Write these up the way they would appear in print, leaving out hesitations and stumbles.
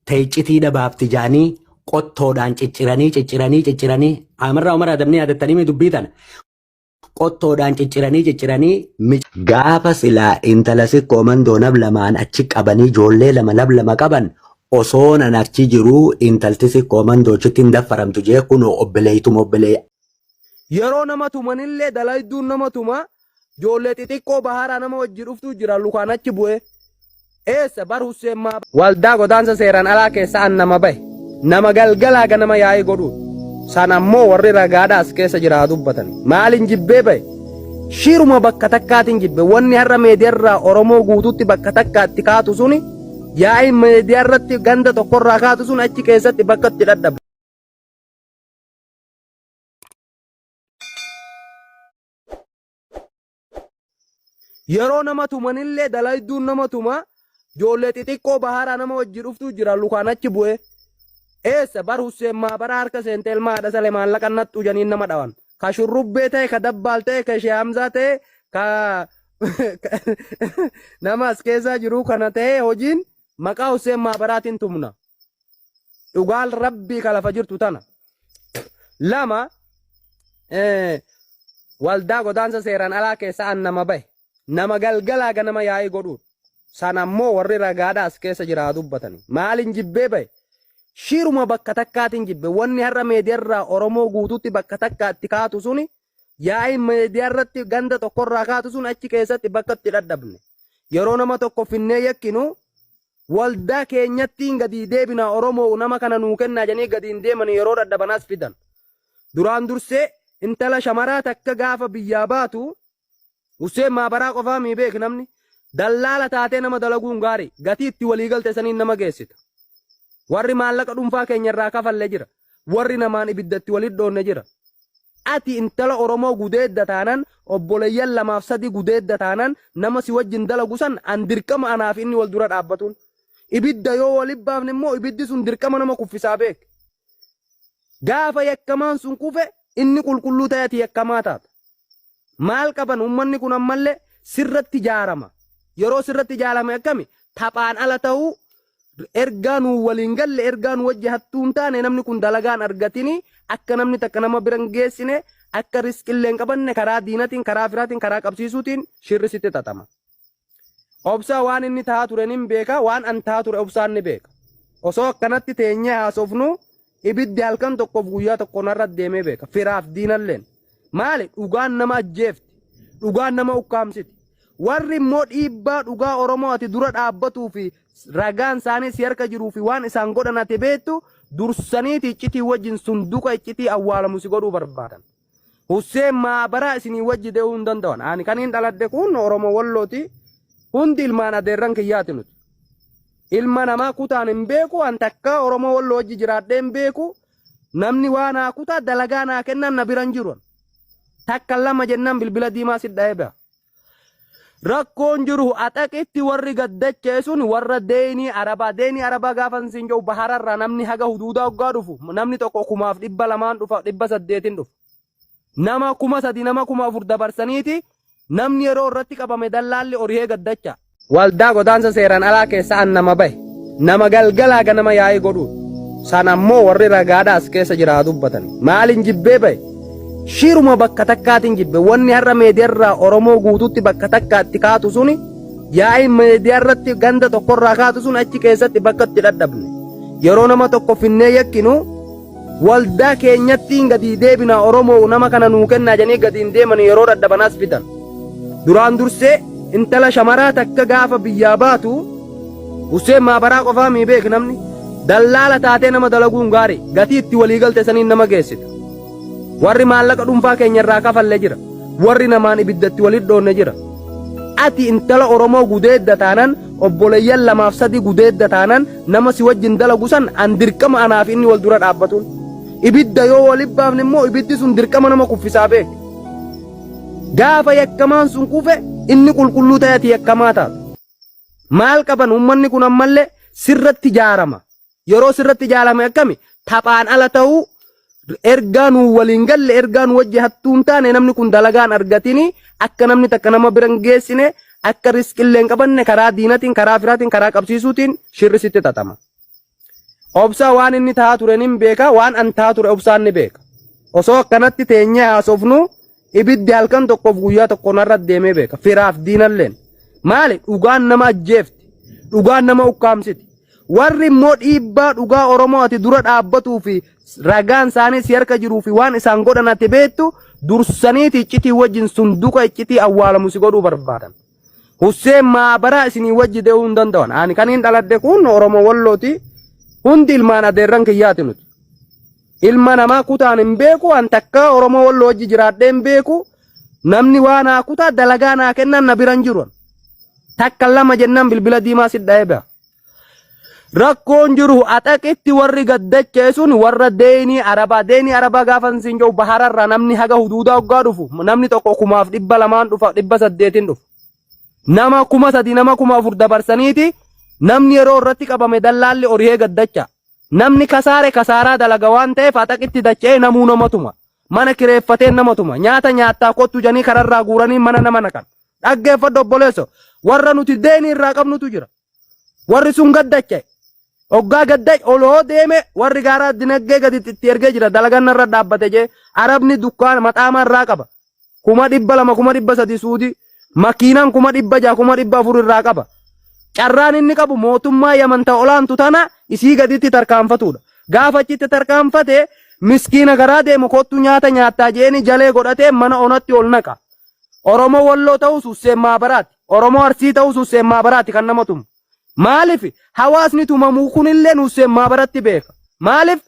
Teeccitiidha baafti jaanii qottoodhaan cicciranii cicciranii cicciranii Amarraa Umar Adamni yaadattanii mee dubbii tana qottoodhaan cicciranii cicciranii gaafa silaa intala sikkoo mandoo nab lamaan achi qabanii ijoollee lama nab lama qaban osoo nan achi jiruu intalti sikkoo mandoo achitti hin daffaramtu jee kunoo obboleeytuma obbolee Yeroo nama tumanillee dalayduun nama tuma Ijoollee xixiqqoo baharaa nama wajji dhuftuu jira lukaan achi bu'ee. Eessa bar Husseen maa. Waldaa godaansa seeraan alaa keessa an nama bahe. Nama galgalaa ganama yaa'ii godhuun. San ammoo warri ragaadha as keessa jira haa dubbatani. Maalin jibbee bahe? Shiruma bakka takkaatiin jibbe. Wanni har'a meediyaarraa Oromoo guutuutti bakka takkaatti kaatu suni yaa'iin meediyaarratti ganda tokkorraa kaatu sun achi keessatti bakka itti dhadhabu. Yeroo nama tumanillee dalayduun nama tuma ijoollee xixiqqoo baharaa nama wajji dhuftuu jira lukaan achi bu'ee. Eessa bar Husseen maabara harka seente ilma haadha sale maallaqa naxxu janiin nama dhawan. Ka shurrubbee ta'e ka dabbaal ta'e ka ishee Hamzaa ta'e ka nama as keessaa jiruu kana ta'e hojiin maqaa Husseen maabaraatiin tumna. Dhugaan rabbii ka lafa jirtu tana. Lama waldaa godaansa seeraan alaa keessa an nama bahe. Nama galgalaa ganama yaa'ii godhuudha. San ammoo warri ragaadha as keessa jira haa dubbatani. Maalin jibbee bahe? Shiruma bakka takkaatiin jibbe. Wanni har'a meediyaarraa Oromoo guutuutti bakka takkaatti kaatu suni yaa'iin meediyaarratti ganda tokkorraa kaatu sun achi keessatti bakka itti dhadhabne. Yeroo nama tokko finnee yakkinu Waldaa keenyattiin gadii deebinaa Oromoo nama kana nuu kennaa jedhanii gadi hin deemanii yeroo dhadhaban as fidan. Duraan dursee intala shamaraa takka gaafa biyyaa baatu Husseen maabaraa qofaa mii beek namni dallaala taatee nama dalaguun gaarii gatii itti walii galte saniin nama geessita. Warri maallaqa dhuunfaa keenya irraa kafalle jira. Warri namaan ibidda itti walitti dhoonne jira. Ati intala Oromoo gudeedda taanan obboleeyyan lamaaf sadi gudeedda taanan nama si wajjin dalagu san an dirqama anaa fi inni wal dura dhaabbatuun. Ibidda yoo wali baafne immoo ibiddi sun dirqama nama kuffisaa beek. Gaafa yakkamaan sun kufe inni qulqulluu ta'e ati yakkamaa taata. Maal qaban uummanni kun ammallee sirratti ijaarama. Yeroo sirratti ijaarame akkami taphaan ala ta'uu ergaa nuu waliin galle ergaa nu wajji hattuu hin taane namni kun dalagaan argatini akka namni takka nama bira hin geessine akka riskillee hin qabanne karaa diinatiin karaa firaatiin karaa qabsiisuutiin shirri sitti xaxama. Obsaa waan inni tahaa ture nin beeka waan an tahaa ture obsaan ni beeka. Osoo akkanatti teenyee haasofnu ibiddi halkan tokkoof guyyaa tokko narra deemee beeka firaaf diinalleen. Maali dhugaan nama ajjeefti dhugaan nama ukkaamsiti. Warri immoo dhiibbaa dhugaa Oromoo ati dura dhaabbatuu fi ragaan isaanii si harka jiruu fi waan isaan godhan ati beektu dursaniiti iccitii wajjin sunduqa iccitii awwaalamu si godhuu barbaadan. Husseen maabaraa isinii wajji de'uu hin danda'an. Ani kaniin dhaladhe kun Oromoo Wallooti. Hundi ilmaan adeerran kiyyaati nuti. Ilma namaa kutaan hin beeku, an takkaa Oromoo Walloo wajji jiraadhee hin beeku. Namni waa naa kutaa dalagaa naa kennan na bira hin jiru. Takka lama jennaan bilbila diimaa si dha'ee ba'a. Rakkoon jiru axaqitti warri gaddachee sun warra deenii arabaa deenii arabaa gaafa siin jedhu bahararraa namni haga huduudaa hoggaa dhufu namni tokko 2,200 dhufa 800n dhufa. Nama 3,000 nama 4,000 dabarsaniiti namni yeroo irratti qabame dallaalli orihee gaddacha. Waldaa godaansa seeraan alaa keessa an nama bahe. Nama galgalaa ganama yaa'ii godhuudha. San ammoo warri ragaadha as keessa jira haa dubbatani. Maalin jibbee bahe? Shiruma bakka takkaatiin jibbe. Wanni har'a meediyaarraa Oromoo guutuutti bakka takkaatti kaatu suni yaa'iin meediyaarratti ganda tokkorraa kaatu sun achi keessatti bakka itti dhadhabne. Yeroo nama tokko finnee yakkinu Waldaa keenyattiin gadii deebinaa Oromoo nama kana nuu kennaa jedhanii gadi hin deemanii yeroo dhadhaban as fidan. Duraan dursee intala shamaraa takka gaafa biyyaa baatu Husseen maabaraa qofaa mii beek namni dallaala taatee nama dalaguun gaarii gatii itti walii galte saniin nama geessita. Warri maallaqa dhuunfaa keenya irraa kafalle jira. Warri namaan ibidda itti walitti dhoonne jira. Ati intala Oromoo gudeedda taanan obboleeyyan lamaaf sadi gudeedda taanan nama si wajjin dalagu san an dirqama anaa fi inni wal dura dhaabbatuun. Ibidda yoo wali baafne immoo ibiddi sun dirqama nama kuffisaa beek. Gaafa yakkamaan sun kufe inni qulqulluu ta'e ati yakkamaa taata. Maal qaban uummanni kun ammallee sirratti ijaarama. Yeroo sirratti ijaarame akkami taphaan ala ta'uu ergaa nuu waliin galle ergaa nu wajji hattuu hin taane namni kun dalagaan argatini akka namni takka nama bira hin geessine akka riskillee hin qabanne karaa diinatiin karaa firaatiin karaa qabsiisuutiin shirri sitti xaxama. Obsaa waan inni tahaa ture nin beeka, waan an tahaa ture obsaan ni beeka. Osoo akkanatti teenyee haasofnu ibiddi halkan tokkoof guyyaa tokko narra deemee beeka. Firaaf diinalleen. Maali dhugaan nama ajjeefti. Dhugaan nama ukkaamsiti. Warri immoo dhiibbaa dhugaa Oromoo ati dura dhaabbatuu fi ragaan isaanii si harka jiruu fi waan isaan godhan ati beektu dursaniiti iccitii wajjin sunduqa iccitii awwaalamu si godhuu barbaadan. Husseen maabaraa isinii wajji de'uu hin danda'an. Ani kaniin dhaladhe kun Oromoo Wallooti. Hundi ilmaan adeerran kiyyaati nuti. Ilma namaa kutaan hin beeku, an takka Oromoo Walloo wajji jiraadhee hin beeku. Namni waa naa kutaa dalagaa naa kennan na bira hin jiru. Takka lama jennaan bilbila diimaa si dha'ee ba'a. Rakkoon jiru axaqitti warri gaddacha'e sun warra deenii arabaa. Deenii arabaa gaafa siin jedhu bahararraa namni haga huduudaa hoggaa dhufu namni tokko 2,200 dhufa 800 dhufa. Nama 3,000 nama 4,000 dabarsaniiti namni yeroo irratti qabame dallaalli orihee gaddacha. Namni kasaare kasaaraa dalaga waan ta'eef axaqitti dacha'ee namuu nama tuma. Mana kireeffatee nama tuma. Nyaata nyaattaa kottu janii kararraa guuranii mana nama naqan. Dhaggeeffadhu obboleesso. Warra nuti deenii irraa qabnutu jira. Warri sun gaddacha'e. Hoggaa gadda oloo deeme warri gaaraa dinaggee gadi itti ergee jira dalagaan narra dhaabbate jee arabni dukkaana maxaamaa irraa qaba. 200,000 300,000 suudii makiinaan 600,000 400,000 irraa qaba. Carraan inni qabu mootummaa Yaman ta olaantu tana isii gaditti tarkaanfatuudha. Gaafa achitti tarkaanfate miskiina garaa deemu kottu nyaata nyaattaa jeeni jalee godhatee mana onatti ol naqa. Oromoo Walloo ta'us Husseen Maabaraati. Oromoo Arsii ta'us Husseen Maabaraati kan nama tumu. Maaliif hawaasni tumamuu kunillee Husseen Maabaratti beeka. Maaliif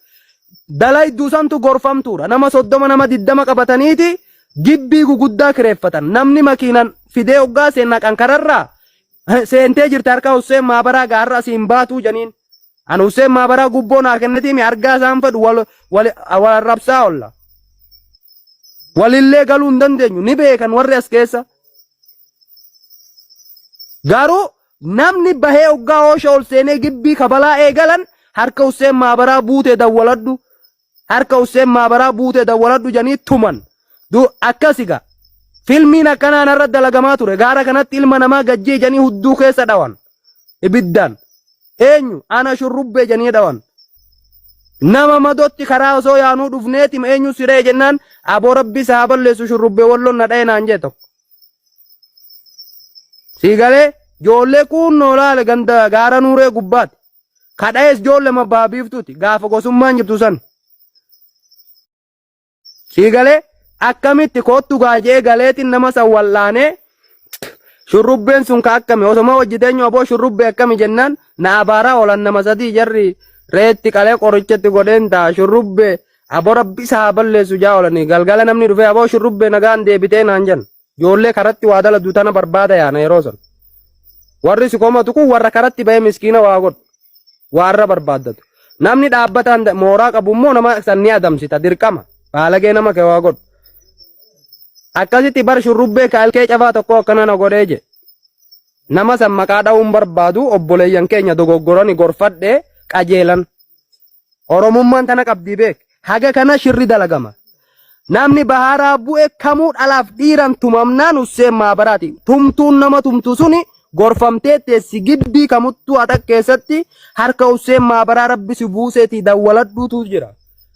dalayduu santu gorfamtuudha. Nama 30 nama 20 qabataniiti gibbii guguddaa kireeffatan. Namni makiinan fidee hoggaa seen naqan kararraa seentee jirti harka Husseen Maabaraa gaarra asiin baatuu janiin. An Husseen Maabaraa gubboo naa kennitiimi argaa isaan fedhu wal wal wal arrabsaa olla. Walillee galuu hin dandeenyu ni beekan warri as keessa. Garuu namni bahee hoggaa oosha ol seenee gibbii kabalaa eegalan harka Husseen Maabaraa buutee dawwaladhu. Harka Husseen Maabaraa buutee dawwaladhu janii tuman. Du akkasi gaa. Filmiin akkanaa narra dalagamaa ture. Gaara kanatti ilma namaa gajjee janii hudduu keessa dhawan. Ibiddaan. Eenyu? Ana shurrubbee janii dhawan. Nama madotti karaa osoo yaanuu dhufneetim eenyu si dha'e jennaan aboo rabbi isaa haa balleessu shurrubbee walloon na dha'e naan jee tokko. Sii galee ijoollee kuunnoo laale ganda gaara nuuree gubbaati. Ka dha'es ijoollee mabbaa biiftuuti gaafa gosummaan jirtu san. Sii galee akkamitti koottu gaajee galeetiin nama san wal'aanee shurrubbeen sun ka akkami osoma hojii teenyu aboo shurrubbee akkami jennaan na abaaraa oolan nama sadii jarri reetti qalee qorichatti godheen ta'a shurrubbee aboo rabbi isaa haa balleessu jaa oolanii galgala namni dhufee aboo shurrubbee nagaan deebitee naan jenna ijoollee karatti waa daladu tana barbaada yaana yeroo san warri si komatu kun warra karatti bahee miskiina waa godhu. Waarra barbaaddatu. Namni dhaabbataan mooraa qabu immoo nama san ni adamsita dirqama. Baalagee nama kee waa godhu. Akkasitti bar shurrubbee kaalkee cafaa tokko akkana na godhee je. Nama san maqaa dha'uun barbaadu obboleeyyan keenya dogoggorani gorfadhee qajeelan. Oromummaan tana qabdii beek. Haga kana shirri dalagama. Namni bahaaraa bu'e kamuu dhalaaf dhiiran tumamnaan Husseen Maabaraati. Tumtuun nama tumtu suni gorfamtee teessi gibbii kamuttuu haxaq keessatti harka Husseen Maabaraa rabbi si buuseetii dawwaladhuutu jira.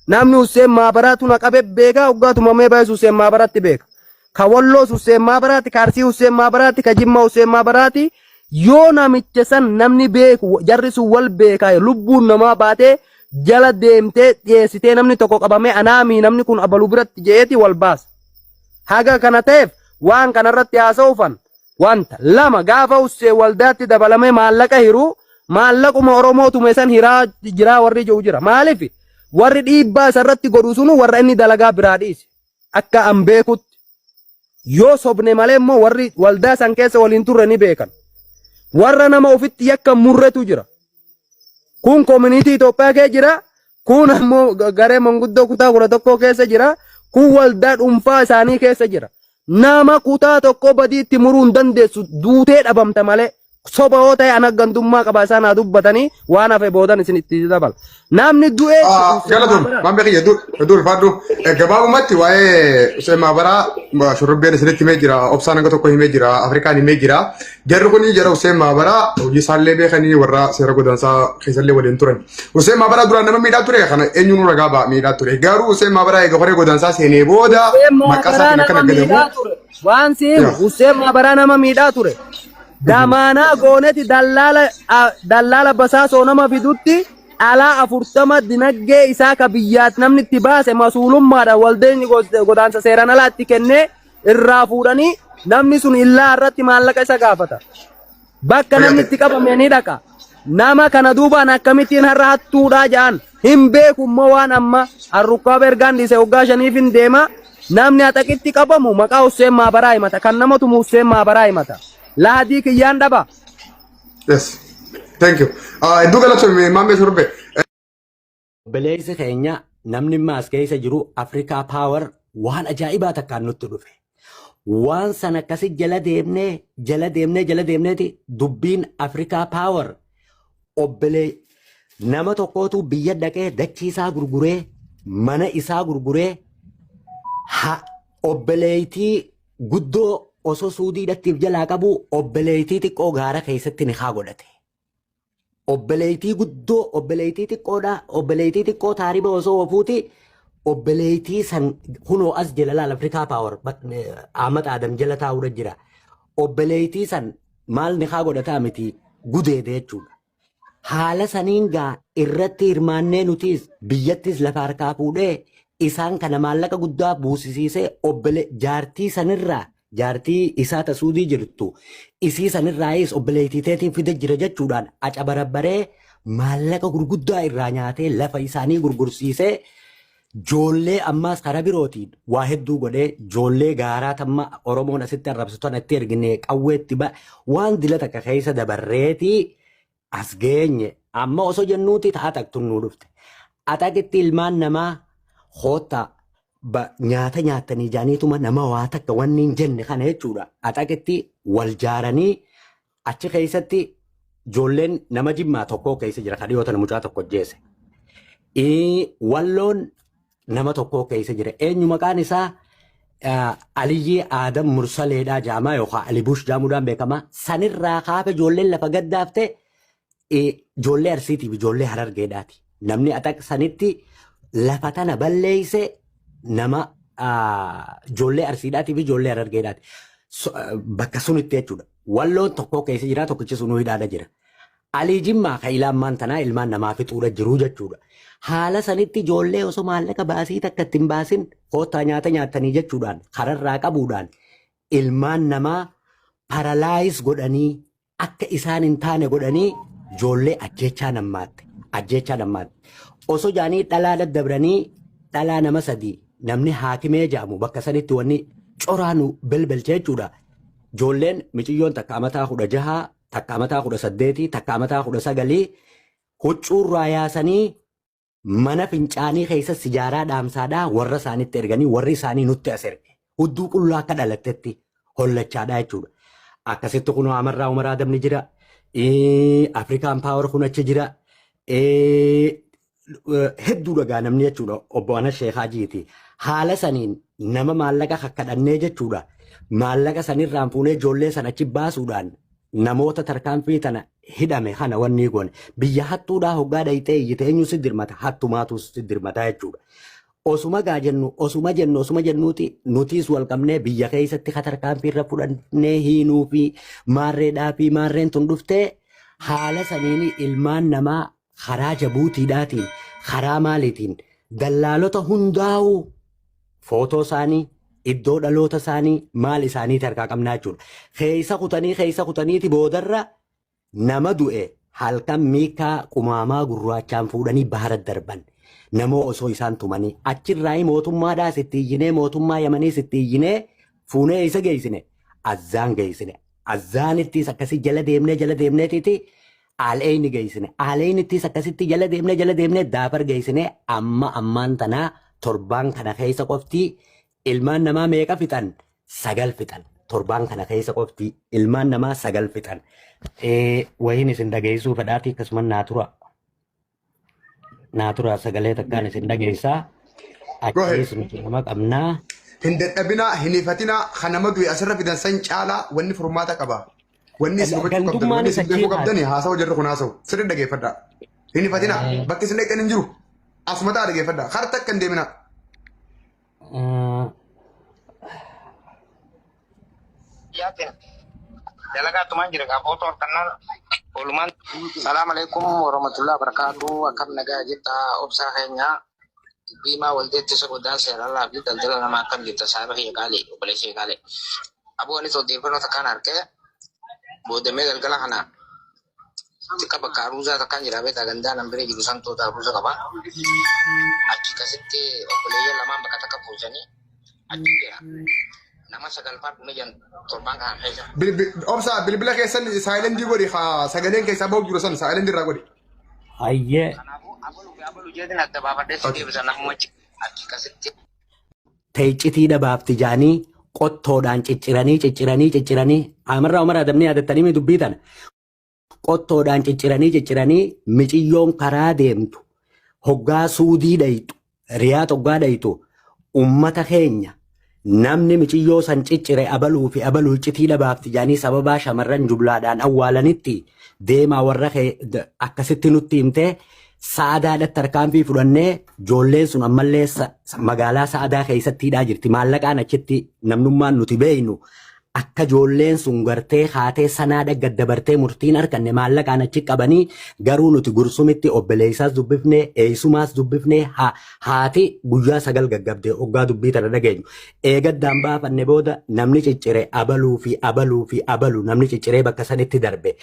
Namni Husseen Maabaraatu na qabe beekaa hoggaa tumamee bahes Husseen Maabaraatti beeka. Ka Walloos Husseen Maabaraati, ka Arsii Husseen Maabaraati, ka Jimmaa Husseen Maabaraati. Yoo namicha san namni beeku jarri sun wal beekaa lubbuun namaa baatee jala deemtee dhiyeessitee namni tokko qabamee anaamii namni kun abalu biratti je'eeti wal baasa. Haga kana ta'eef waan kanarratti haasa'uufan wanta lama gaafa Husseen waldaatti dabalamee maallaqa hiru maallaquma Oromoo tume san hiraa jiraa warri jiru jira. Maaliif warri dhiibbaa isarratti godhu sunu warra inni dalagaa biraa dhiise. Akka an beekutti yoo sobne malee immoo warri waldaa san keessa waliin turre ni beekan. Warra nama ofitti yakka murretu jira. Kun koominiitii Itoophiyaa kee jira. Kun ammoo garee manguddoo kutaa 11 keessa jira. Kun waldaa dhuunfaa isaanii keessa jira. Nama kutaa tokko badii itti muruu hin dandeessu duutee dhabamta malee. Soba yoo ta'e ana gandummaa qaba isaan haa dubbatanii waan hafe boodan isin itti dabala. Namni du'ee Galatoom, maamilli kiyya hedduu ulfaadhu. Gabaabumatti waa'ee Hussein Maabaraa shurrubbeen isinitti himee jira, obsaan hanga tokko himee jira, Afrikaan himee jira. Jarri kun jara Hussein Maabaraa hojii isaallee beekanii warra seera godaansaa keessallee waliin turan. Hussein Maabaraa duraan nama miidhaa ture kana eenyuun ragaa ba'a miidhaa ture. Garuu Hussein Maabaraa eega horee godaansaa seenee booda Hussein maqaa Maabaraa isaatiin akka nama naggadamu. miidhaa ture. Waan si himu Hussein Maabaraa nama miidhaa ture. Damaanaa gooneti dallaala dallaala basaasoo nama fidutti dhalaa 40 dinaggee isaa ka biyyaat namni itti baase masuulummaadhaan waldeenyi godaansa seeraan alaa itti kennee irraa fuudhanii namni sun illaa irratti maallaqa isa gaafata. Bakka namni itti qabame ni dhaqa. Nama kana duubaan akkamittiin har'a hattuudhaa ja'an hin beeku immoo waan amma arrukkaaba ergaan dhiise waggaa shaniif hin deema. Namni haxaqitti qabamu maqaa Husseen Maabaraa himata. Kan nama tumu Husseen Maabaraa himata. Laadii kiyyaan dhaba. Yes. Thank you. Hedduu galatoomi Maammee Shurrubbee. Obboleessi keenya namni imma as keessa jiru Afrikaa Power waan ajaa'ibaa takkaan nutti dhufe. Waan san akkasi jala deemnee jala deemnee jala deemneeti dubbiin Afrikaa Power obbolee nama tokkootu biyya dhaqee dachii isaa gurguree mana isaa gurguree ha obboleettii guddoo osoo suudiidhattiif jalaa qabu obboleettii xiqqoo gaara keessatti ni haa godhate. Obboleettii guddoo obboleettii xiqqoodha obboleettii xiqqoo taariba osoo ofuuti obboleettii san kunoo as jala laal Afrikaa Power Ahmad Adam jala taa'uudha jira. Obboleettii san maal ni haa godhataa miti gudeede jechuudha. Haala saniin gaa irratti hirmaannee nutis biyyattis lafa harkaa fuudhee isaan kana maallaqa guddaa buusisiisee obbole jaartii sanirraa Jaartii isaa ta Suudii jirtu isii sanirraayis obboleettii teetiin fide jira jechuudhaan acabarabbaree maallaqa gurguddaa irraa nyaatee lafa isaanii gurgursiisee joollee ammaas karaa birootiin waa hedduu godhee joollee gaaraa tamma Oromoon asitti arrabsu tana itti ergine qawweetti ba waan dila takka keessa dabarreetii as geenye amma osoo jennuuti ta axaqtun nuu dhufte. Axaqitti ilmaan namaa koottaa ba nyaata nyaattanii jaaniituma nama waa takka wanni hin jenne kana jechuudha. Axaqitti wal jaaranii achi keessatti ijoolleen nama jimmaa tokkoo keessa jira ka dhiyoo tana mucaa tokko ajjeese. Walloon nama tokkoo keessa jira. Eenyu maqaan isaa Aliyyii Aadam Mursaleedhaa jaamaa yookaan Alibush jaamuudhaan beekama. Sanirraa kaafe ijoolleen lafa gaddaafte ijoollee Arsiitiif ijoollee Harargeedhaati. Namni axaq sanitti lafa tana balleeyse nama ijoollee Arsiidhaatiif ijoollee Harargeedhaati. Bakka sunitti jechuudha. Walloon tokkoo keessa jira tokkichi sunuu hidhaadha jira. Alii Jimmaa ka ilaa ammaan tanaa ilmaan namaa fixuudha jiruu jechuudha. Haala sanitti ijoollee osoo maallaqa baasii takka itti hin baasin koottaa nyaata nyaattanii jechuudhaan kararraa qabuudhaan ilmaan namaa paralaayis godhanii akka isaan hin taane godhanii ijoollee ajjeechaa nammaatte. Ajjeechaa nammaatte. Osoo jaanii dhalaa daddabranii dhalaa nama sadii namni haakimee jedhamu bakka sanitti wanni coraa nu belbelche jechuudha. Ijoolleen miciyyoon takka amataa 16 takka amataa 18 takka amataa 19 huccuurraa yaasanii mana fincaanii keessa sijaaraa dhaamsaadhaa warra isaanitti erganii warri isaanii nutti as erge. Hudduu qullaa akka dhalattetti hollachaadhaa jechuudha. Akkasitti kunoo Amarraa Umar Adam ni jira. Afrikaan Paawar kun achi jira. Hedduu dhagaa namni jechuudha obbo Anas Sheekhaa Jiiti. Haala saniin nama maallaqa kakkadhannee jechuudha. Maallaqa sanirraan fuunee ijoollee san achi baasuudhaan namoota tarkaanfii tana hidhame kana wanni goone. Biyya hattuudhaa hoggaa dhayxee iyyite eenyu si dirmata hattumaatu si dirmata jechuudha. Osuma gaa jennu osuma jennu osuma jennuuti nutiis wal qabnee biyya keessatti ka tarkaanfii irra fudhannee hiinuu fi maarreedhaa fi maarreen tun dhuftee haala saniin ilmaan namaa karaa Jabuutiidhaatiin karaa maaliitiin dallaalota hundaa'uu footoo isaanii iddoo dhaloota isaanii maal isaaniiti harkaa qabnaa jechuudha. Keessa kutanii keessa kutaniiti boodarra nama du'e halkan miikaa qumaamaa gurraachaan fuudhanii bahara darban. Namoo osoo isaan tumanii achirraa mootummaadhaas itti iyyinee mootummaa Yamaniis itti iyyinee fuunee isa geessine azzaan geessine. Azzaanittis akkasii jala deemnee jala deemneetiiti Aal'eeyni geessine. Aal'eeynittis akkasitti jala deemnee jala deemnee daafar geessine amma ammaan tanaa torbaan kana keessa qofti ilmaan namaa meeqa fixan? Sagal fixan. Torbaan kana keessa qofti ilmaan namaa 9 fixan. Wayiin isin dhageessuu fedhaatii akkasuma naa tura. Naa tura sagalee takkaan isin dhageessaa. Go ahead. Achiis nuti nama qabnaa. Hin dadhabinaa, hin hifatinaa, kan nama du'e asirra fidan san caalaa wanni furmaata qaba. Wanni isin hubachuu qabdan, wanni Gandummaan isin isa beekuu kaati. qabdan haasawa jarri kun haasawu. Sirri dhageeffadhaa. Hin hifatinaa. Bakki isin dhaqxan hin jiru. Asuma ta'a dhageeffadhaa. Kara takka hin deeminaa. Yaatin dalagaa tumaan jira gaa footoo harkannaan oolumaan. Salaam alaikum warahmatullahi wabarakatuh. Akkam nagaa jirta obsaa keenya. Diimaa waldeetti isa godaan seeralaa fi daldala namaa akkam jirta saahiba kiyya qaalii obboleessa kiyya qaalii. Aboo anis odeeffannoo takkaan harkee boodamee galgala kana xiqqa bakka aruuzaa takkaan jira beektaa gandaa nan bira jiru santoota aruuza qaba. Achi kasitti obboleeyyan lamaan bakka takka fuusanii achi jira. Nama sagalfaa dhume jan torbaan kana keessa. Obsaa bilbila keessan saayilentii godhi haa sagaleen keessaa bahu jiru san saayilentii irraa godhi. Hayyee. Kanaafuu abalu fi abalu jeetiin adda baafadhee si deebisa namuma achi kasitti. Teeccitiidha baafti jaanii qottoodhaan cicciranii cicciranii cicciranii Amarraa Umar Adamni yaadattanii mi dubbii tana qottoodhaan cicciranii cicciranii miciyyoon karaa deemtu hoggaa suudii dhayxu riyaad hoggaa dhayxu ummata keenya namni miciyyoo san ciccire abaluu fi abaluu iccitiidha baafti jaanii sababaa shamarran jumlaadhaan awwaalanitti deemaa warra kee akkasitti nutti himtee Sa'adaadhatti tarkaanfii fudhannee ijoolleen sun ammallee magaalaa Sa'adaa keessatti hidhaa jirti. Maallaqaan achitti namnummaan nuti beeknu akka ijoolleen sun gartee haatee sanaadha gad dabartee murtiin arkanne maallaqaan achi qabanii garuu nuti gursumitti obboleessaas dubbifne eessumaas dubbifne haati guyyaa 9 gaggabde hoggaa dubbii tana dhageenyu. Eegaddaan baafanne booda namni ciccire abaluu fi abaluu fi abalu namni cicciree bakka sanitti darbe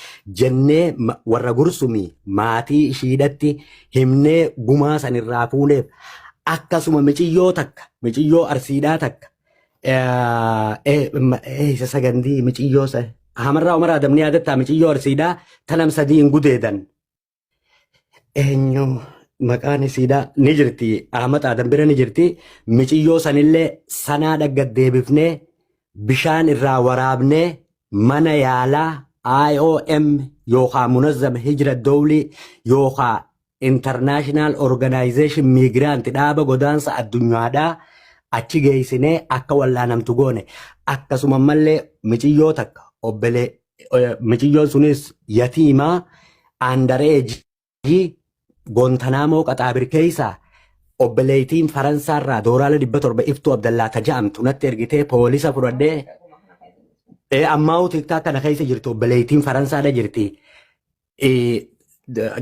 jennee warra gursumii maatii ishiidhatti himnee gumaa san irraa fuuneef akkasuma miciyyoo takka miciyyoo arsiidhaa takka isa sagandii miciyyoo sa Hamarraa Umar Adam ni yaadattaa miciyyoo arsiidhaa tanam 3 hin gudeedan eenyu maqaan isiidhaa ni jirti Ahmad Adam bira ni jirti miciyyoo sanillee sanaa dhaggat deebifnee bishaan irraa waraabnee mana yaalaa IOM yookaa Munazzama Hijra Dowlii yookaa International Organization Migrant dhaaba godaansa addunyaadhaa achi geessinee akka wal'aanamtu goone. Akkasuma ammallee miciyyoo takka obbolee miciyyoon sunis yatiimaa underage Goontanaamoo Qaxaabir keessaa obboleettiin Faransaarraa dooraala 700 Iftuu Abdallaa ta ja'amtu natti ergitee poolisa fudhadhee ammaa'uu tiktaa kana keessa jirti obboleettiin Faransaadha jirti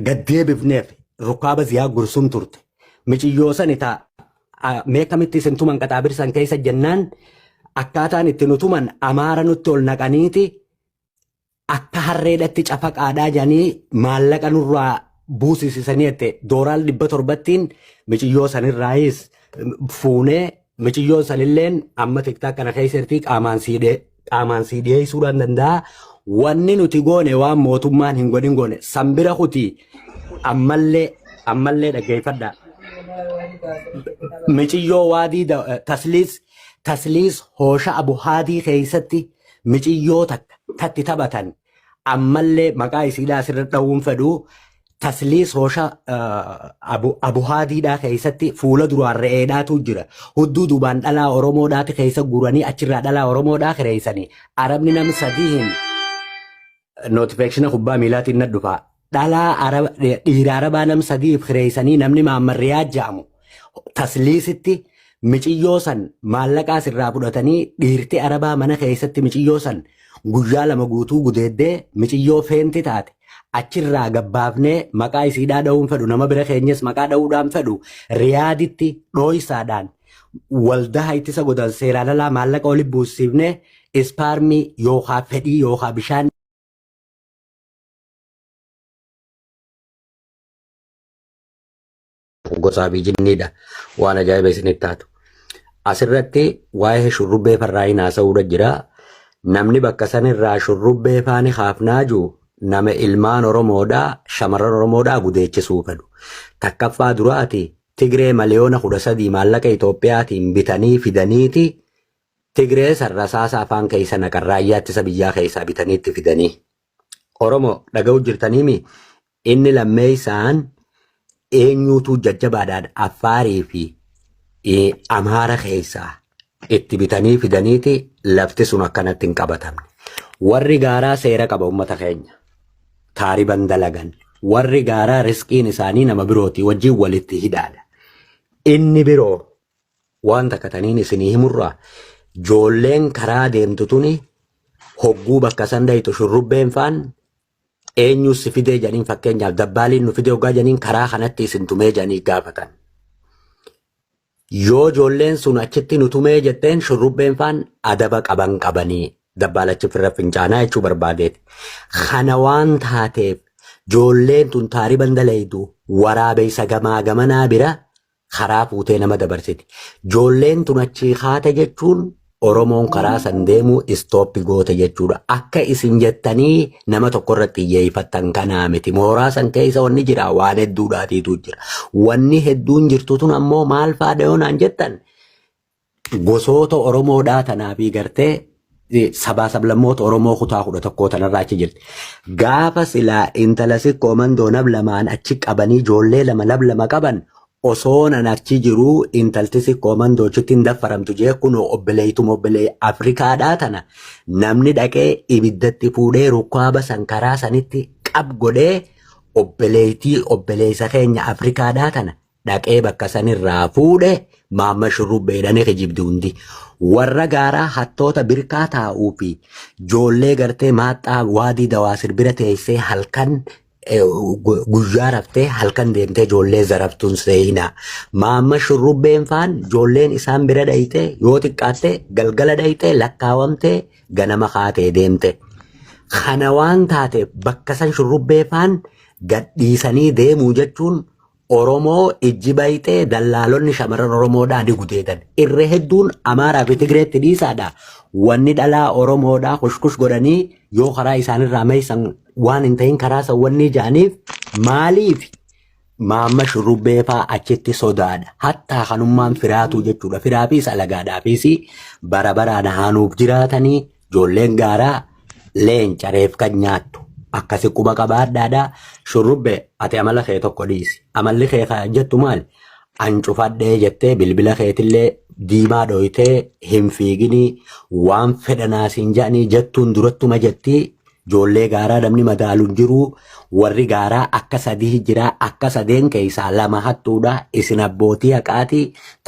gad deebifneef rukkaaba ziyaa gursum turte. Miciyyoo sani ta mee akkamitti isin tuman Qaxaabir san keessa jennaan akkaataan itti nu tuman amaara nutti ol naqaniiti akka harreedhatti cafaqaadhaa jedhanii maallaqa nurraa buusisisanii jette dooraal 700ttiin miciyyoo sanirraayis fuunee miciyyoon sanilleen amma tiktaak kana keessa jirti qaamaan sii dhiyeessuudhaan danda'a. Wanni nuti goone waan mootummaan hin godhin goone san bira kuti ammallee ammallee dhaggeeffadhaa. Miciyyoo waadii tasliis tasliis hoosha abu haadii keessatti miciyyoo takka tatti taphatan ammallee maqaa isiidhaa asirra dha'uun fedhu tasliis hoosha abu haadiidhaa keessatti fuula duraan re'eedhaatu jira. Hudduu duubaan dhalaa Oromoodhaati keessa guuranii achirraa dhalaa Oromoodhaa kireessanii Arabni nam sadiin notification kubbaa miilaatiin na dhufa. Dhalaa Araba dhiira Arabaa nam sadiif kireessanii namni Mahammad Riyaad jedhamu tasliisitti miciyyoo san maallaqaa sirraa fudhatanii dhiirti Arabaa mana keessatti miciyyoo san guyyaa 2 guutuu gudeeddee miciyyoo feenti taate achirraa gabbaafnee maqaa isiidhaa dha'uun fedhu nama bira keenyas maqaa dha'uudhaan fedhu Riyaaditti dhooysaadhaan waldaa ittisa godan seeraan alaa maallaqa oli buusiifnee ispaarmii yookaa fedhii yookaa bishaan gosaa fi jinniidha. Waan ajaa'iba isinitti taatu. Asirratti waa'ee shurrubbee farraayin haasa'uudha jira. Namni bakka sanirraa shurrubbee faani haafnaa jiru nama ilmaan Oromoodhaa shamarran Oromoodhaa gudeechisuu fedhu. Takkaffaa duraati Tigree maliyoona 13 maallaqa Itoophiyaatiin bitanii fidaniiti Tigree san rasaasa afaan keessa naqan raayyaa ittisa biyyaa keessaa bitanii itti fidanii. Oromo dhaga'u jirtaniimi inni lammeessaan eenyuutu jajjabaadhaan Affaarii fi Amaara keessaa itti bitanii fidaniiti lafti sun akkanatti hin qabatamne. Warri gaaraa seera qaba uummata keenya. Taariban dalagan. Warri gaaraa riskiin isaanii nama birootii wajjin walitti hidhaadha. Inni biroo waan takka taniin isinii himurraa joolleen karaa deemtu tuni hogguu bakka san dhayxu shurrubbeen faan eenyu si fidee jedhaniin fakkeenyaaf dabbaaliin nu fidee hoggaa jedhaniin karaa kanatti isin tumee jedhanii gaafatan. Yoo ijoolleen sun achitti nu tumee jetteen shurrubbeen faan adaba qaban qabanii dabbaalachi ofirra fincaanaa jechuu barbaadeeti. Kana waan taateef ijoolleen tun taariban dalaydu waraabeysa gamaa gamanaa bira karaa fuutee nama dabarsiti. Joolleen tun achii kaate jechuun Oromoon karaa san deemuu istooppi goote jechuudha. Akka isin jettanii nama tokko irratti xiyyeeffattan kanaa miti. Mooraa san keessa wanni jira waan hedduudhaatiitu jira. Wanni hedduun jirtu tun ammoo maal faadha yoo naan jettan gosoota Oromoodhaa tanaa fi gartee sabaa sablammoota Oromoo kutaa 11 tanarraa achi jirti. Gaafa silaa intala sikkoo mandoo nab lamaan achi qabanii ijoollee lama nab lama qaban osoo nan achi jiruu intalti sikkoo mandoo achitti hin daffaramtu jee kunoo obboleeytuma obbolee Afrikaadhaa tana namni dhaqee ibiddatti fuudhee rukkaaba san karaa sanitti qab godhee obboleeytii obboleessa keenya Afrikaadhaa tana dhaqee bakka sanirraa fuudhe maamma shurrubbeedha ni kijibdi hundi. Warra gaaraa hattoota birkaa taa'uu fi joollee gartee maaxxaa waadii dawaasir bira teessee halkan guyyaa raftee halkan deemtee joollee zaraftuun seeyinaa. Maamma shurrubbeen faan joolleen isaan bira dhayxee yoo xiqqaatte galgala dhayxee lakkaawamtee ganama kaatee deemte. Kana waan taateef bakka san shurrubbee faan gadhiisanii deemuu jechuun Oromoo ijji bayxee dallaalonni shamarran Oromoodhaa ni gudeedan. Irra hedduun Amaaraa fi Tigreetti dhiisaadha. Wanni dhalaa Oromoodhaa kushkush godhanii yoo karaa isaanirraa meeysan waan hin ta'in karaa san wanni ja'aniif maaliif maamma shurrubbee faa achitti sodaadha. Hattaa kanummaan firaatuu jechuudha. Firaafis alagaadhaafis bara baraan haanuuf jiraatanii Ijoolleen gaaraa leenca reef kan nyaattu akkasi quba qabaadhaadha. Shurrubbe ati amala kee tokko dhiisi. Amalli kee ka jettu maali? An cufadhee jettee bilbila keetillee diimaa dhoytee hin fiiginii waan fedhanaa siin jedhanii jettuun durattuma jettii ijoollee gaaraa namni madaalu hin jiru warri gaaraa akka sadii jira akka sadeen keessaa lama hattuudha isin abbootii haqaati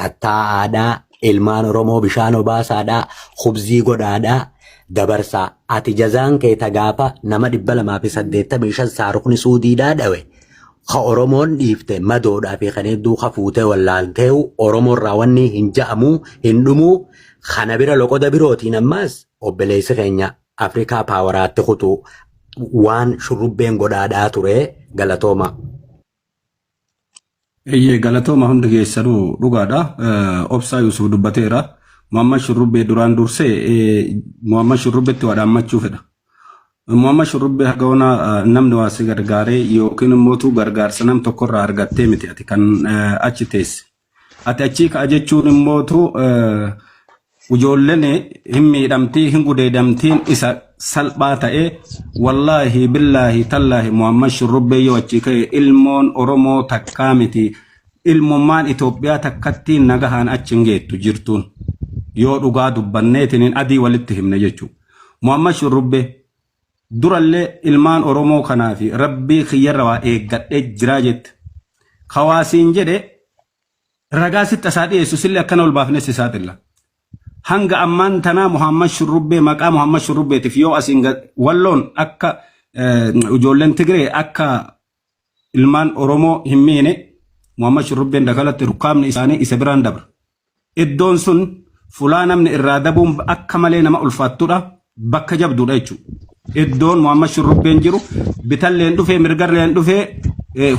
tattaa'aadha ilmaan Oromoo bishaan obaasaadha khubzii godhaadha dabarsaa ati jazaan kee ta gaafa nama 285 saarukni suudiidhaa dhawe ka Oromoon dhiifte madoodhaa fi kan hedduu ka fuutee wallaalteehu Oromoorraa wanni hin ja'amuu hin dhumuu kana bira loqoda birootiin ammaas obboleessi keenya Afrikaa paawaraatti kutuu waan shurrubbeen godhaadhaa ture galatooma. Eeyyee galatooma hundi keessanuu dhugaadha. Obsaa Yusuf dubbateera. Muhammad Shurrubbee duraan dursee Muhammad Shurrubbeetti waa dhaammachuu fedha. Muhammad Shurrubbee haga onaa namni waa si gargaaree yookiin immoo gargaarsa nam tokkorraa argattee miti ati kan achi teesse. Ati achii ka'a jechuun immootu ijoolleen hin miidhamtii hin gudeedamtiin isa salphaa ta'e wallaahi billaahi tallaahi Muhammad Shurrubbee yoo achii ka'e ilmoon Oromoo takkaa miti ilmummaan Itoophiyaa takkattiin nagahaan achi hin geettu jirtuun yoo dhugaa dubbanneetiniin adii walitti himne jechuudha. Muhammad Shurrubbee durallee ilmaan Oromoo kanaa fi rabbii kiyyarra waa eeggadhee jiraa jette. Kawaasiin jedhe ragaa sitti asaa dhiyeessu sillee akkana ol baafnee si saaxilla. Hanga ammaan tanaa Muhammad Shurrubbee maqaa Muhammad Shurrubbeetiif yoo asiin walloon akka ijoolleen Tigree akka ilmaan Oromoo hin miine Muhammad Shurrubbeen dakalatti rukkaamni isaanii isa biraan dabra. Iddoon sun fulaa namni irraa dabuun akka malee nama ulfaattudha bakka jabduudha jechuudha. Iddoon Muhammad Shurrubbeen jiru bitalleen dhufee mirgarleen dhufee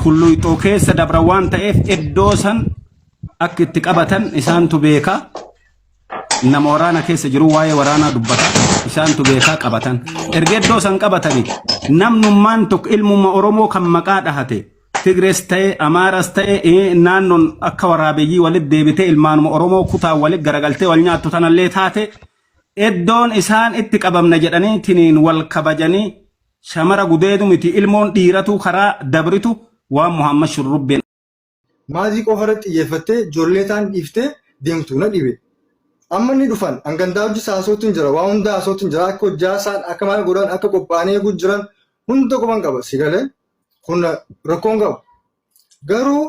hulluuxoo keessa dabra waan ta'eef iddoo san akka itti qabatan isaantu beeka. Nama waraana keessa jiru waa'ee waraanaa dubbata isaantu beekaa qabatan. Erga iddoo san qabatanii namnummaan tokko ilmumma Oromoo kan maqaa dhahate Tigrees ta'e Amaaras ta'e naannoon akka waraabeyyii walitti deebitee ilmaanuma Oromoo kutaa walitti garagaltee wal nyaattu tanallee taate Eddoon isaan itti qabamna jedhanii tiniin wal kabajanii shamara gudeedu miti ilmoon dhiiratuu karaa dabritu waan Muhammad Shurrubbeen Maazii qofa irratti xiyyeeffattee ijoollee taan dhiiftee deemtu na dhibe. Amma ni dhufan an gandaa hojii haasootti hin jira waa hunda haasootti hin jira akka hojjaa isaan akka maal godhan akka qophaa'anii eeguu jiran hunda quban qaba si galee kun rakkoon qabu. Garuu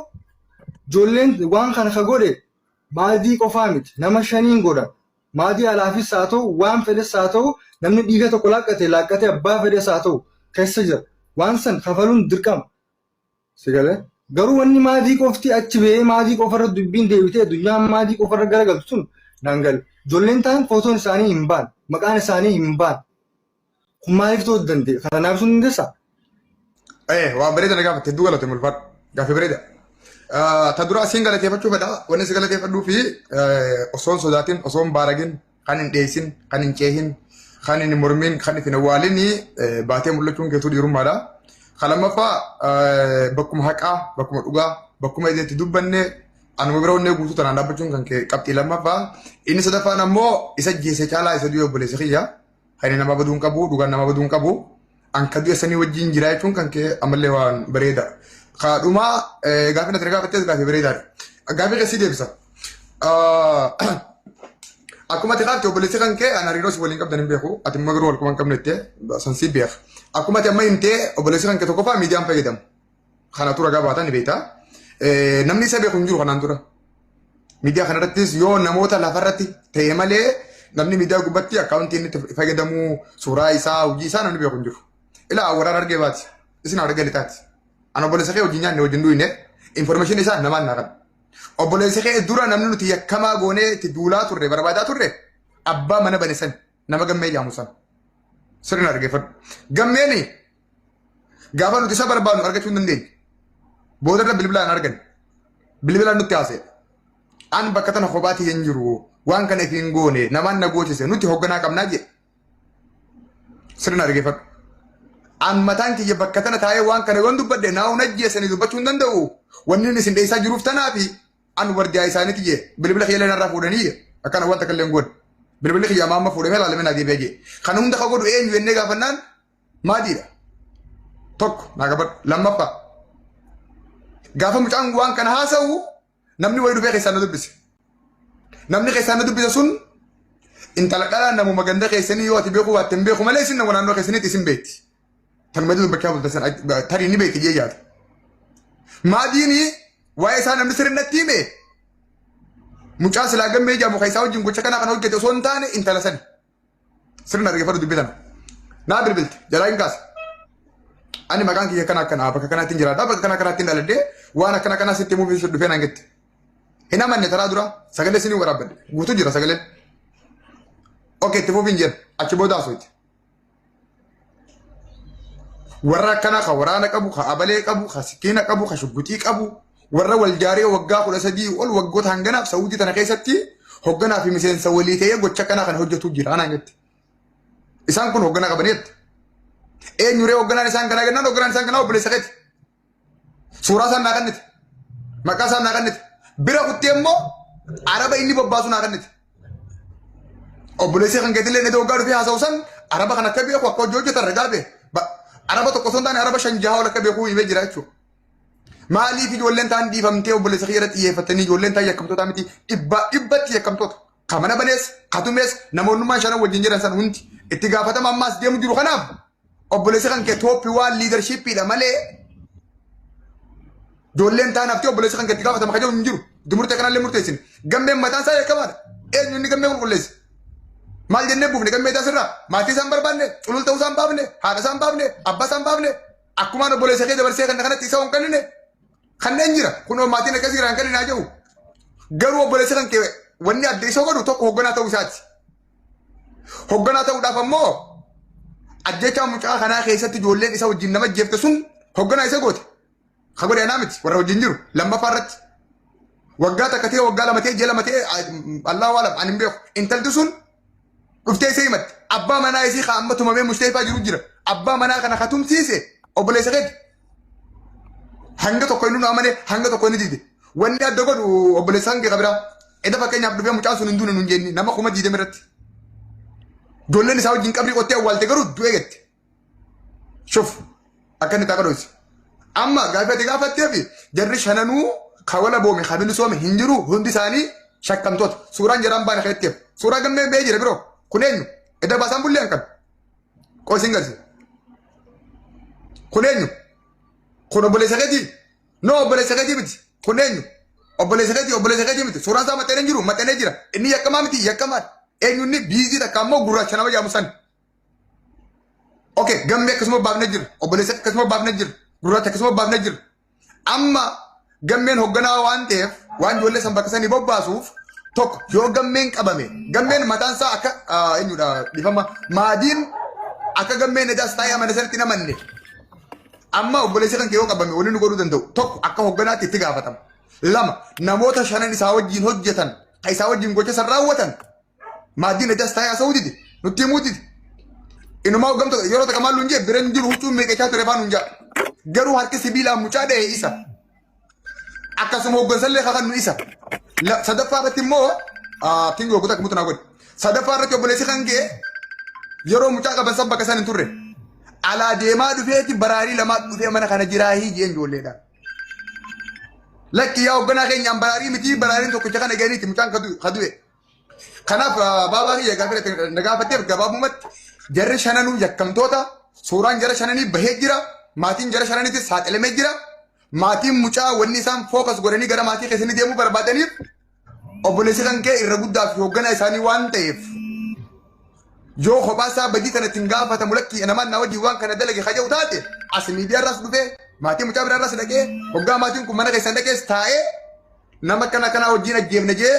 ijoolleen waan kana ka godhe maadii qofaa miti nama shaniin godhan. Maadii alaafis haa ta'u waan fedhes haa ta'u namni dhiiga tokko laaqqate laaqqate abbaa fedhes haa ta'u keessa jira. Waan san kafaluun dirqama. Si galee? Garuu wanni maadii qofti achi ba'ee maadii qofarra dubbiin deebitee addunyaan maadii qofarra garagaltu sun naan gale. Ijoolleen ta'an footoon isaanii hin baan maqaan isaanii hin baan. Kun maaliif ta'uu danda'e? Kana naaf ibsuu ni dandeessaa? Waan bareeda na gaafatte hedduu galate mul'ifadhu. Gaaffii bareeda. Ta dura asiin galateeffachuu fedha. Wanni si galateeffadhuu fi osoo hin sodaatin, osoo hin baaragin, kan hin dheessin, kan hin ceehin, kan hin mormin, kan hin awwaalin baatee mul'achuun keetuu dhiirummaadha. Ka lammaffaa bakkuma haqaa, bakkuma dhugaa, bakkuma itti dubbanne anuma bira onnee guutuu tanaan dhaabbachuun kan kee qabxii lammaffaa. Inni sadaffaan ammoo isa jeese caalaa isa du'e obboleessa kiyya. Kan nama baduu hin qabu, dhugaan nama baduu hin qabu. An ka du'e sanii wajjin jira jechuun kan kee ammallee waan bareeda. Ka dhumaa gaaffii natti gaafattes gaaffii bareedaadha. Gaaffii keessi deebisa. Akkuma ati kaafte obboleessi kan kee an hariiroo si waliin qabdan hin beeku. Ati immoo garuu walquba hin qabne jettee san si beeka. Akkuma ati amma himtee obboleessi kan kee tokkoffaa miidiyaan fayyadamu. Kanatu ragaa baata ni beekta. Namni isa beeku hin jiru kanaan dura. Miidiyaa kanarrattis yoo namoota lafarratti ta'e malee namni miidiyaa gubbatti akkaawuntii inni itti fayyadamu suuraa isaa hojii isaa namni beeku hin jiru. Ilaa waraan argee baati. Isin argee lixaati. An obboleessa kee wajjin nyaanne wajjin du'ine information isaa namaan naa kana. Obboleessa kee dura namni nuti yakkamaa goonee itti duulaa turre barbaadaa turre abbaa mana bane san nama gammee jedhamu san. Sirna argeeffadhu. Gammeeni Gaafa nuti isa barbaadnu argachuu hin dandeenye. Boodarra bilbilaan arganne. Bilbilaan nutti haasa'e. An bakka tana kophaatti hin jiru. Waan kana ifi hin goone. Namaan na goosise. Nuti hoogganaa qabnaa jedhe. Sirna argeeffadhu. An mataan kiyya bakka tana taa'ee waan kana yoon dubbadhe naa hun ajjeesanii dubbachuu hin danda'u. Wanni inni isin dheessaa jiruuf tanaafi an wardiyaa isaaniiti jee bilbila kiyya illee narraa fuudhanii jee akkana wanta akka illee hin goone. Bilbilli kiyya amma amma fuudhamee ilaalamee naa deebi'ee jee. Kana hunda ka godhu eenyu jennee gaafannaan Maatiidha. Tokko naa qabadhu. Lammaffaa. Gaafa mucaan waan kana haasa'u namni wayii dhufee keessaan na dubbise. Namni keessaan na dubbise sun intala dhalaa namuma ganda keessanii yoo ati beekuu baatte hin beeku malee isin nama naannoo keessaniitti isin beekti. Tanuma dubbachaa bulta san tarii ni beekti jee yaada. Maadiin waa'ee isaa namni sirri natti hime mucaa silaa gammee jedhamu kan isaa wajjin gocha kanaa kana hojjete osoo hin taane intala sani. Sirna dhaggeeffadhu dubbii tana. Naa bilbilte jalaa hin kaase. Ani maqaan kiyya akkana akkana bakka kanaatti hin jiraadha bakka kana kanaatti hin dhaladhee waan akkana kanaa sitti himuuf si dhufee naan jette. Hin amanne taraa dura sagalee isinii waraabbadhe guutuu jira sagaleen. Ok itti fufiin jedhe achi booda haasofte. Warra akkanaa ka waraana qabu, ka abalee qabu, ka sikkiina qabu, ka shugguxii qabu, warra wal jaaree waggaa 13 ol waggoota hanganaaf Saawudii tana keessatti hogganaa fi miseensa walii ta'ee gocha akkanaa kana hojjetu jira anaan jette. Isaan kun hogganaa qabanii jette. Eenyuree hogganaan isaan kanaa jennaan hogganaan isaan kanaa obboleessa keeti. Suuraa isaan naa kennite. Maqaa isaan naa kennite. Bira kuttee immoo araba inni bobbaasu naa kennite. Obboleessi kan keetillee inni waggaa dhufee haasa'u san araba kan akka beeku akka hojii hojjetan ragaa bee. Araba tokko osoo hin taane araba shan jaha ol akka beeku himee jira jechuudha. Maaliif ijoolleen ta'an dhiifamtee obboleessa kiyya irratti xiyyeeffatanii ijoolleen ta'an yakkamtoota miti dhibbaa dhibbatti yakkamtoota. Ka mana banees, ka tumees, namoonnummaan shanan wajjin jiran san hundi itti gaafatama ammaas deemu jiru kanaaf obboleessi kan kee tooppi waan liidarshiippiidha malee ijoolleen ta'an haftee obboleessi kan kee itti gaafatama ka jedhu hin jiru. Itti murtee kanallee murteessine. Gammeen mataan isaa yakkamaadha. Eenyu inni gammee qulqulleesse? Maal jennee buufne gammee isaa sirraa? Maatii isaan barbaanne, culul ta'uu isaan baafne, haadha isaan baafne, abbaa isaan baafne, akkumaan obboleessa kee dabarsee kan kanatti isa hin kennine kanneen jira. Kunoo maatiin akkasii jiraan kan hin jedhu. Garuu obboleessa kan kee wanni adda isa godhu tokko hoogganaa ta'uu isaati. Hoogganaa ta'uudhaaf ammoo ajjechaa mucaa kanaa keessatti ijoolleen isa wajjin nama ajjeefte sun hoogganaa isa goote. Ka godhe anaa miti warra wajjin jiru lammaffaa irratti. Waggaa takka ta'e waggaa lama ta'e ji'a lama ta'e Allahu alam ani hin beeku. Intalti sun dhuftee isa himatte. Abbaa manaa isii ka amma tumamee musteefaa jiru jira. Abbaa manaa kana ka tumsiise obboleessa keeti. Hanga tokko inni nu amane hanga tokko inni dide. Wanni adda godhu obboleessa hanga qabiraa. Eda fakkeenyaaf dhufee mucaan sun hin duune nun jenne nama 20,000 irratti. Ijoolleen isaa wajjin qabrii qottee awwaalte garuu du'e jette. Shuf akka inni ta'a dhoyse. Amma gaaffii ati gaafatteef jarri shananuu ka wala boome ka bilisoome hin jiru hundi isaanii shakkamtoota. Suuraan jaraan baane kan itteef. Suuraa gammee ba'ee jira biroo. Kun eenyu? Edda baasaan bullee hankan. Qoo isin garsi. Kun eenyu? Kun obboleessa keetii? No obboleessa keetii miti. Kun eenyu? Obboleessa keetii obboleessa keetii miti. Suuraan isaa maxxanee hin jiru maxxanee jira. Inni yakkamaa miti yakkamaadha. Eenyu inni biizii takka ammoo gurraacha nama jedhamu san. Okay, gammee akkasuma baafnee jirra. Obboleessa akkasuma baafnee jirra. Gurraacha akkasuma baafnee jirra. Amma gammeen hoogganaa waan ta'eef waan ijoollee san bakka sanii bobbaasuuf tokko yoo gammeen qabame gammeen mataan isaa akka eenyudha dhifama maadiin akka gammeen edaas taa'ee amane sanitti hin amanne. Amma obboleessi kan kee yoo qabame wanni nu godhuu danda'u tokko akka hoogganaatti itti gaafatama. Lama namoota shanan isaa wajjin hojjetan kan isaa wajjin gocha san raawwatan Maaddiin edas taa'ee haasa'uu dide. Nutti himuu dide. Inumaa hoggamta yeroo takka maal nuun jee bira hin jiru huccuun meeqachaa ture faan nuun jaa. Garuu harki sibiilaan mucaa dha'e isa. Akkasuma hoggansallee kakannu isa. Sadaffaa irratti immoo kingi waggoota akka mutu naa godhe. Sadaffaa irratti obboleessi kan kee yeroo mucaa qaban san bakka isaan hin turre. Alaa deemaa dhufeeti baraarii lamaa dhufee mana kana jiraahii jeen ijoolleedhaan. Lakki yaa hogganaa keenyaan baraarii miti baraariin tokkicha kana ganiiti mucaan ka du'e. Kanaaf baabaa kiyya gaaffii na gaafatteef gabaabumatti jarri shananuu yakkamtoota suuraan jara shananii bahee jira maatiin jara shananiitis saaxilamee jira maatiin mucaa wanni isaan fookas godhanii gara maatii keessanii deemuu barbaadaniif obboleessi kan kee irra guddaa fi hoogganaa isaanii waan ta'eef yoo kophaa isaa badii kana ittiin gaafatamu lakkii namaan na wajjin waan kana dalage kaja'u taate as miidiyaa irraas dhufee maatii mucaa biraa irraas dhaqee hoggaa maatiin kun mana keessan dhaqees taa'ee nama akkana akkanaa wajjin ajjeefne jee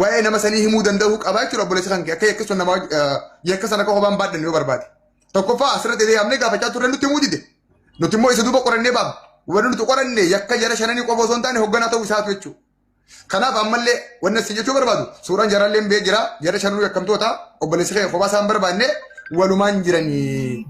waa'ee nama sanii himuu danda'uu qaba jechuudha obboleessi kan kee akka yakki sun nama yakka sana akka kophaan baadhanne yoo barbaade. Tokkoffaa asirratti deemnee gaafachaa turre nutti himuu dide. Nuti immoo isa duuba qorannee baafne. Wanni nuti qoranne yakka jara shananii qofa osoo hin taane hoogganaa ta'uu isaatu jechuudha. Kanaaf ammallee wanni asii jechuu barbaadu suuraan jarallee bee jira jara shanuu yakkamtoota obboleessi kee kophaa isaan barbaanne walumaan jiranii.